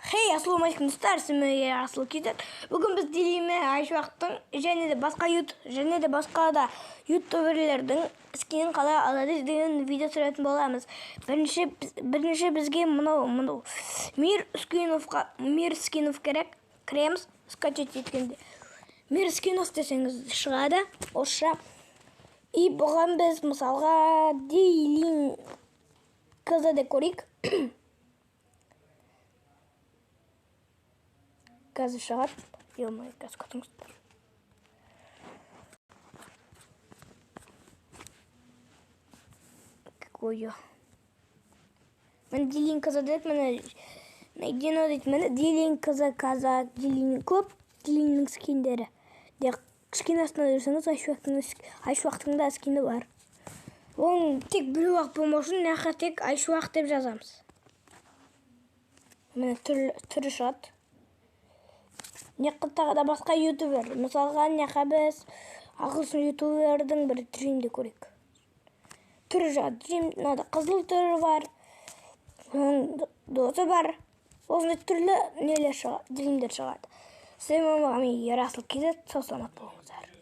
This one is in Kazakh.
Хей, ассалаумағалейкум достар, сіздермен Асыл KZ. Бүгін біз Дилиме Айшуақтың және де басқа және де басқа да ютуберлердің скинін қалай алады деген видео түсіретін боламыз. Бірінші бізге мынау Мир Скиновқа, Мир Скинов керек. Кіреміз, скачать еткенде. Мир Скинов десеңіз шығады, орысша. И бұған біз мысалға Дилин KZ деп көрейік. Қазір шығады. Ё-моё, қазір күтіңіздер. Какой? Міне Дилин KZ деді, міне Найдено дейді, міне Дилин KZ, Казак, Дилин көп Дилиннің скиндері. Де кішкене астына жүрсеңіз, Айшуақтың да скині бар. Оның тек біреу ақ болмау үшін мына тек Айшуақ деп жазамыз. Міне түрі шығады. Тағы да басқа ютубер. Мысалға, неқа біз ағылшын ютубердің бір Dream'ді көрейік. Түрі шығады. Dream, мынада қызыл түрі бар, оның досы бар. Осындай түрлі нелер шығады, Dream'дер шығады. Сіздермен болған мен Ерасыл KZ. Сау саламат болыңыздар.